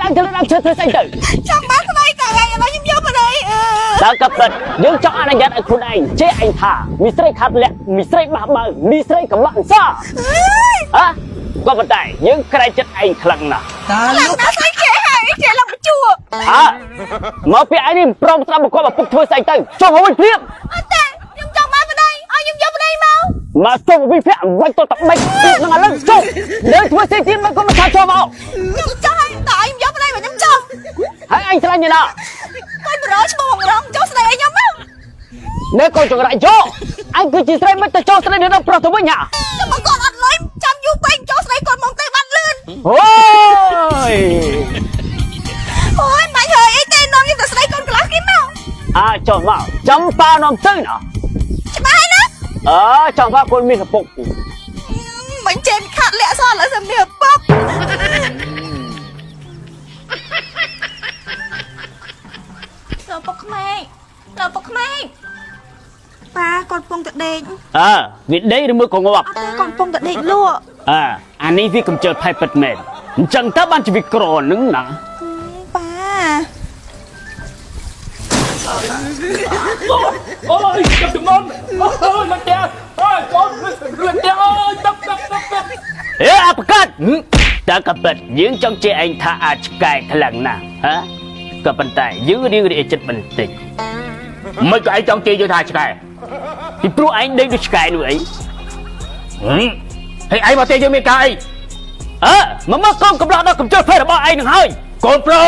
អញទៅលើដើមឈើធ្វើស្អីទៅ ចង់បានប្តីតើឥឡូវខ្ញុំយកប្តីអឺ តើក៏ពិតយើងចង់អនុញ្ញាតឲ្យខ្លួនឯងចេះឯងថាមីស្រីខាត់លាក់មីស្រីបះបើមីស្រីកំបាក់អង្សាហ៎ក៏ប៉ុន្តែយើងក្រែងចិត្តឯងខ្លាំងណាស់ តា ឡើង លោក ដល់ស្អីគេហើយចេះឡើងបញ្ជួ អើមកពីឯងនេះព្រមស្ដាប់បង្គាប់ឪពុកធ្វើស្អីទៅចុះមកវិញភ្លាម អត់ទេខ្ញុំចង់បានប្តីឲ្យខ្ញុំយកប្តីមក មកចុះមកវិញភ្លាមបាច់ទៅតបិចទៀតនឹងឥឡូវចុះនៅធ្វើស្អីទៀតមិនក៏មិនថាចុះមក ខ្ញុំចង់ឲ្យតើខ្ញុំយកប្តីមកខ្ញុំចង់ ហើយអញស្រឡាញ់ឯណា កូនប្រុសឈ្មោះងរងចុះស្ដីឲ្យខ្ញុំមក នៅកូនចង្រៃយកអញគឺជាស្រីមិនទៅចុះស្រីនៅដល់ប្រុសទៅវិញហ่ะ តែបើគាត់អត់លុយចាំយូរពេកចុះស្ដីគាត់មកទៅបានលឿន អូយ អូយមិនហើយអីទេនាំខ្ញុំទៅស្ដីកូនខ្លះគេមក អាចុះមកចំប៉ានាំទៅណា ច្បាស់ហើយណា អើចង់ថាកូនមានឪពុក មិនចេះខាត់លាក់សោះឥឡូវសម្រាប់ពុក លោកពុកក្មេកលោកពុកក្មេកប៉ាគាត់ពងតែដេក អើវាដេកឬមួយក៏ងាប់ អត់ទេគាត់ពងតែដេកលក់ អើអានេះវាកំជិលផែពិតមែនអញ្ចឹងតើបានជាវាក្រនឹងណា ប៉ា អូយចាប់ចំណន់អូយឡើងផ្ទះអូយកូនឡើងផ្ទះអូយតាប់តាប់តាប់តាប់ អេអាប្រកាសតើក៏ពិតយើងចង់ជេរឯងថាអាចឆ្កែខ្លាំងណាស់ហ៎ក៏ប៉ុន្តែយើងរៀងរាចិត្តបន្តិច មិនក៏ឯងចង់ជេរយើងថាឆ្កែ ពីព្រោះឯងដេកដូចឆ្កែនោះអី ហើយឯងមកទេយើងមានការអី អើមកមកកូនកំឡោះដល់កំជិលផែរបស់ឯងនឹងហើយក ូនប្រូ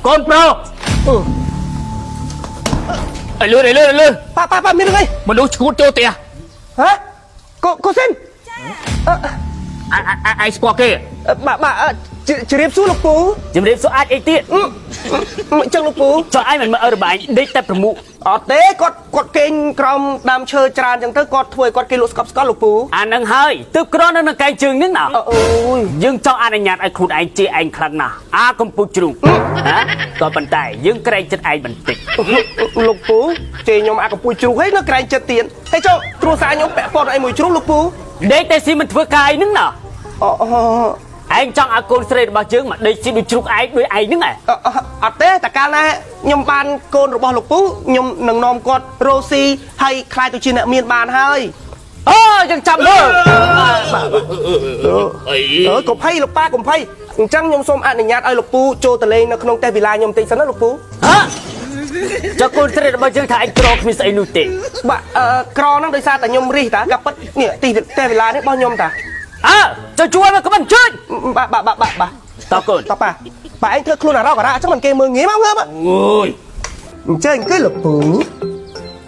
កូនប្រូអីលឿនអីលឿនអីលឿន ប៉ាប៉ាប៉ាមានរឿងអី មនុស្សឈួតចូលផ្ទះ ហ៎កូកូសិន ឯងស្គាល់គេ បាទបាទជម្រាបសួរលោកពូ ជំរាបសួរអាចអីទៀត អញ្ចឹងលោកពូ ចុះឯងមិនមើលឲ្យរបស់ឯងដេកតែប្រមុខ អត់ទេគាត់គាត់គេងក្រោមដើមឈើច្រើនអញ្ចឹងទៅគាត់ធ្វើឲ្យគាត់គេលក់ស្កប់ស្កល់លោកពូ អានឹងហើយទើបក្រនៅនឹងកែងជើងនឹងណា អូយ យើងចង់អនុញ្ញាតឲ្យខ្លួនឯងជេរឯងខ្លាំងណាស់អាកំពូចជ្រូកហ៎ក៏ប៉ុន្តែយើងក្រែងចិត្តឯងបន្តិច លោកពូជេរខ្ញុំអាកំពុយជ្រូកហើយនៅក្រែងចិត្តទៀតហើយចុះគ្រួសារខ្ញុំពាក់ព័ន្ធអីមួយជ្រូកលោកពូ ដេកតែស៊ីមិនធ្វើកាយហ្នឹងណា អូ ឯងចង់ឲ្យកូនស្រីរបស់យើងមកដេកស៊ីដូចជ្រូកឯងដូចឯងហ្នឹងឯង អត់ទេតែកាលណាខ្ញុំបានកូនរបស់លោកពូខ្ញុំនឹងនាំគាត់រ៉ូស៊ីហើយខ្លាយទៅជាអ្នកមានបានហើយ អូយើងចាំមើល អី អើកុំភ័យលោកប៉ាកុំភ័យអញ្ចឹងខ្ញុំសូមអនុញ្ញាតឲ្យលោកពូចូលទៅលេងនៅក្នុងផ្ទះវិឡាខ្ញុំបន្តិចសិនណាលោកពូ ហ៎ចុះកូនស្រីរបស់យើងថាឯងក្រគ្មានស្អីនោះទេ បាទអឺក្រហ្នឹងដោយសារតែខ្ញុំរិះតាក៏ពិតនេះទីផ្ទះវិឡានេះរបស់ខ្ញុំតា អើចុះជួយមកក្បិនជួយ បាទបាទបាទបាទបាទ តកូន តប៉ាប៉ាឯងធ្វើខ្លួនអារ៉កអារ៉ាអញ្ចឹងមិនគេមើលងាយមកងើប អូយ អញ្ចឹងគឺលោកពូ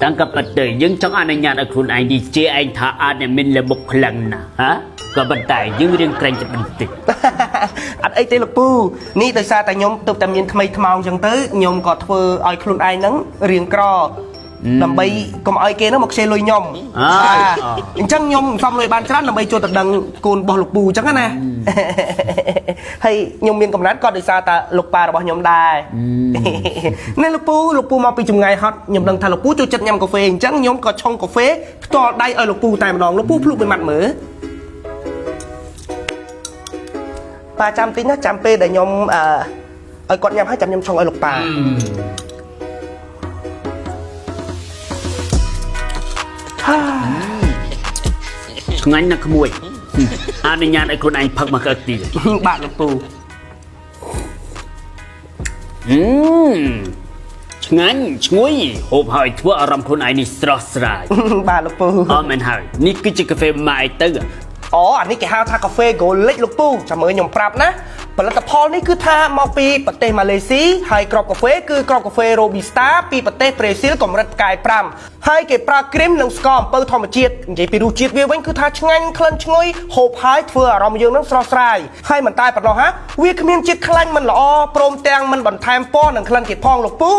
តាំងក៏ពិតទៅយើងចង់អនុញ្ញាតឲ្យខ្លួនឯងនេះជេរឯងថាអាចអ្នកមានលបុកខ្លាំងណាស់ហ៎ក៏ប៉ុន្តែយើងរៀងក្រែងចិត្តបន្តិច អត់អីទេលោកពូនេះដោយសារតែខ្ញុំទើបតែមានថ្មីថ្មោងអញ្ចឹងទៅខ្ញុំក៏ធ្វើឲ្យខ្លួនឯងហ្នឹងរៀងក្រដើម្បីកុំឲ្យគេហ្នឹងមកខ្ជិលលុយខ្ញុំអញ្ចឹងខ្ញុំសំលុយបានច្រើនដើម្បីចូលទៅដឹងកូនរបស់លោកពូអញ្ចឹងណាហើយខ្ញុំមានកំណត់ក៏ដោយសារតែលោកប៉ារបស់ខ្ញុំដែរនេះលោកពូលោកពូមកពីចម្ងាយហត់ខ្ញុំដឹងថាលោកពូចូលចិត្តញ៉ាំកាហ្វេអញ្ចឹងខ្ញុំក៏ឆុងកាហ្វេផ្ទាល់ដៃឲ្យលោកពូតែម្ដងលោកពូភ្លុកមួយម៉ាត់មើល ប៉ាចាំតិចណាចាំពេលដែលខ្ញុំអឺឲ្យគាត់ញ៉ាំហើយចាំខ្ញុំឆុងឲ្យលោកប៉ា ឆ្ងាញ់ណាស់ក្មួយអនុញ្ញាតឲ្យខ្លួនឯងផឹកមកក្អឹកទៀត បាទលោកពូ អឺឆ្ងាញ់ឈ្ងុយហូបហើយធ្វើអារម្មណ៍ខ្លួនឯងនេះស្រស់ស្រាយ បាទលោកពូ អត់មែនហើយនេះគឺជាកាហ្វេម៉ាយទៅ អូអានេះគេហៅថាកាហ្វេ Golik លោកពូចាំមើលខ្ញុំប្រាប់ណាផលិតផលនេះគឺថាមកពីប្រទេសម៉ាឡេស៊ីហើយគ្រាប់កាហ្វេគឺគ្រាប់កាហ្វេ Robusta ពីប្រទេសប្រេស៊ីលកម្រិតផ្កាយ5ហើយគេប្រើគ្រីមនិងស្ករអំពៅធម្មជាតិនិយាយពីរសជាតិវាវិញគឺថាឆ្ងាញ់ក្លិនឈ្ងុយហូបហើយធ្វើអារម្មណ៍យើងនឹងស្រស់ស្រាយហើយមិនតែប៉ុណ្ណោះហាវាគ្មានជាតិខ្លាញ់មិនល្អព្រមទាំងមិនបន្ថែមពណ៌និងក្លិនទៀតផងលោកពូ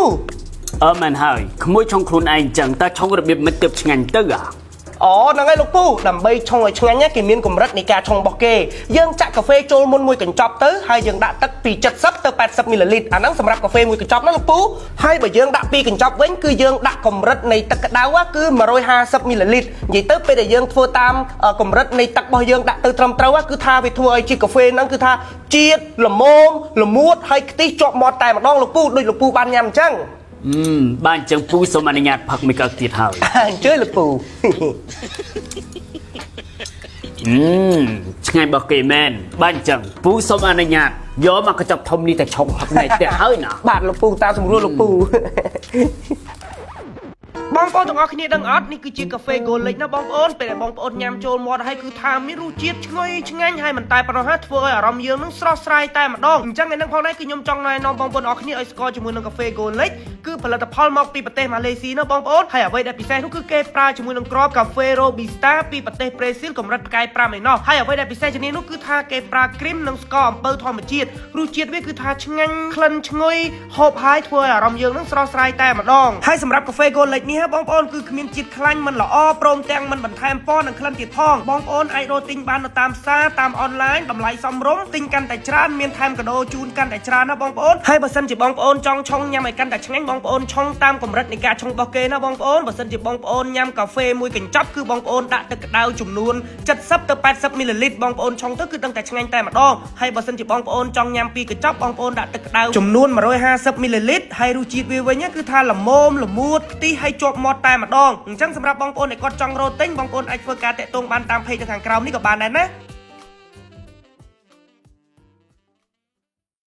អើមែនហើយក្មួយឆុងខ្លួនឯងចឹងតើឆុងរបៀបមិនទើបឆ្ងាញ់ទៅអា អូហ្នឹងហើយលោកពូដើម្បីឆុងឲ្យឆ្ងាញ់ណាគេមានកម្រិតនៃការឆុងរបស់គេយើងចាក់កាហ្វេចូលមុនមួយកញ្ចប់ទៅហើយយើងដាក់ទឹកពី70ទៅ80មីលីលីត្រអាហ្នឹងសម្រាប់កាហ្វេមួយកញ្ចប់ណាលោកពូហើយបើយើងដាក់ពីរកញ្ចប់វិញគឺយើងដាក់កម្រិតនៃទឹកក្តៅគឺ150មីលីលីត្រនិយាយទៅពេលដែលយើងធ្វើតាមកម្រិតនៃទឹករបស់យើងដាក់ទៅត្រឹមត្រូវគឺថាវាធ្វើឲ្យជាកាហ្វេហ្នឹងគឺថាជាតិល្មមល្មួតហើយខ្ទិះជាប់មាត់តែម្ដងលោកពូដូចលោកពូបានញ៉ាំអញ្ចឹង អឺបានអញ្ចឹងពូសូមអនុញ្ញាតផឹកមួយកែវទៀតហើយ អញ្ជើញលោកពូ អឺឆ្ងាញ់របស់គេមែនបានអញ្ចឹងពូសូមអនុញ្ញាតយកមកកញ្ចប់ធំនេះទៅឆុងផឹកនៅផ្ទះហើយណា បាទលោកពូតាមសម្រួលលោកពូ បងប្អូនទាំងអស់គ្នាដឹងអត់នេះគឺជាកាហ្វេ Gold ណាបងប្អូនពេលដែលបងប្អូនញ៉ាំចូលមាត់ហើយគឺថាមានរសជាតិឈ្ងុយឆ្ងាញ់ហើយមិនតែប៉ុណ្ណោះហាធ្វើឲ្យអារម្មណ៍យើងនឹងស្រស់ស្រាយតែម្ដងអញ្ចឹងឯនឹងផងដែរគឺខ្ញុំចង់ណែនាំបងប្អូនអរគ្នាឲ្យស្គាល់ជាមួយនឹងកាហ្វេ Gold គឺផលិតផលមកពីប្រទេសម៉ាឡេស៊ីណាបងប្អូនហើយអ្វីដែលពិសេសនោះគឺគេប្រើជាមួយនឹងគ្រាប់កាហ្វេ Robusta ពីប្រទេសប្រេស៊ីលកម្រិតផ្កាយ5ឯណោះហើយអ្វីដែលពិសេសជាងនេះនោះគឺថាគេប្រើគ្រីមនិងស្ករអំពៅធម្មជាតិរសជាតិវាគឺថាឆ្ងាញ់ក្លិនឈ្ងុយហូបហើយធ្វើឲ្យអារម្មណ៍យើងនឹងស្រស់ស្រាយតែម្ដងហើយសម្រាប់កាហ្វេ Gold នេះបងប្អូនគឺគ្មានជាតិខ្លាញ់មិនល្អព្រមទាំងមិនបន្ថែមពណ៌និងក្លិនទៀតផងបងប្អូនអាចរកទិញបាននៅតាមផ្សារតាមអនឡាញតម្លៃសមរម្យទិញកាន់តែច្រើនមានថែមកាដូជូនកាន់តែច្រើនណាបងប្អូនហើយបើសិនជាបងប្អូនចង់ឆុងញ៉ាំឲ្យកាន់តែឆ្ងាញ់បងប្អូនឆុងតាមកម្រិតនៃការឆុងរបស់គេណាបងប្អូនបើសិនជាបងប្អូនញ៉ាំកាហ្វេមួយកញ្ចប់គឺបងប្អូនដាក់ទឹកក្តៅចំនួន70ទៅ80មីលីលីត្របងប្អូនឆុងទៅគឺដឹងតែឆ្ងាញ់តែម្ដងហើយបើសិនជាបងប្អូនចង់ញ៉ាំពីរកញ្ចប់បងប្អូនដាក់ទឹកក្តៅចំនួន150មីលីលីត្រហើយរសជាតិវាវិញគឺថាល្មមល្មួតខ្ទិះហើយជាប់មាត់តែម្ដងអញ្ចឹងសម្រាប់បងប្អូនដែលគាត់ចង់រកទិញបងប្អូនអាចធ្វើការតាក់ទងបានតាម page នៅខាងក្រោមនេះក៏បានដែរណា។